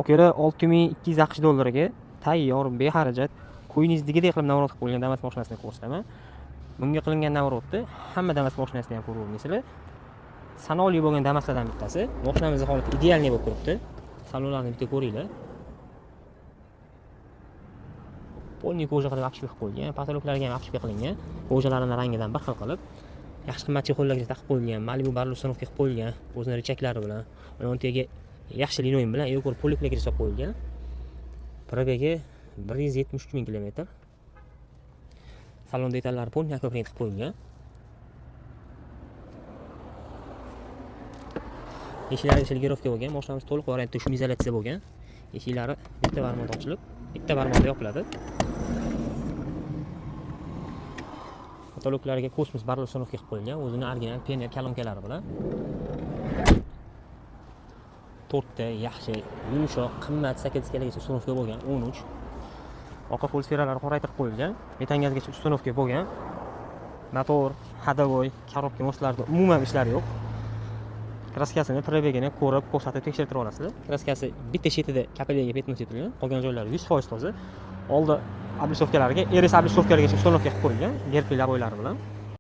Okera 6200 AQSh dollariga tayyor, bexarajat, ko'nglingizdagidek qilib navrot qilib qo'yilgan Damas mashinasini ko'rsataman. Bunga qilingan navrotni hamma Damas mashinasida ham ko'rib. Sanoqli bo'lgan Damaslardan bittasi. Mashinamizning holati idealniy bo'lib turibdi. Salonlarni bitta ko'ringlar. Polniy koja qilib обшивка qilib qo'yilgan, potoloklarga ham обшивка qilingan. Kojalarini rangidan bir xil qilib, yaxshi qimmat chexollarga taqib qo'yilgan, Malibu barli установка qilib qo'yilgan, o'zini richaklari bilan. Yon tagiga yaxshi linoleum bilan Eocore poliklarga solib qo'yilgan. Probegi 173 ming kilometr. Salon detallari полный аквапринт qilib qo'yilgan. Eshiklari shilgirovka bo'lgan, mashinamiz to'liq variantda shumizolyatsiya bo'lgan. Eshiklari bitta barmoqda ochilib, bitta barmoqda yopiladi. Potoloklarga kosmos barli установка qilib qo'yilgan, o'zini original Pioneer kolonkalari bilan. To'rtta yaxshi, yumshoq, qimmat sakkiz установка bo'lgan, 13. Orqa polsferalari qoraytirib qo'yilgan, metan gazgacha установка bo'lgan. Motor, ходовой, korobka mostlarda umuman ishlari yo'q. Kraskasini, probegini ko'rib, ko'rsatib tekshirtirib olasizlar. Kraskasi bitta chetida kapelyaga пятно sepilgan, qolgan joylari 100% toza. Oldi облицовкалariga, RS облицовкалarigacha установка qilib qo'yilgan, gerbli laboylari bilan.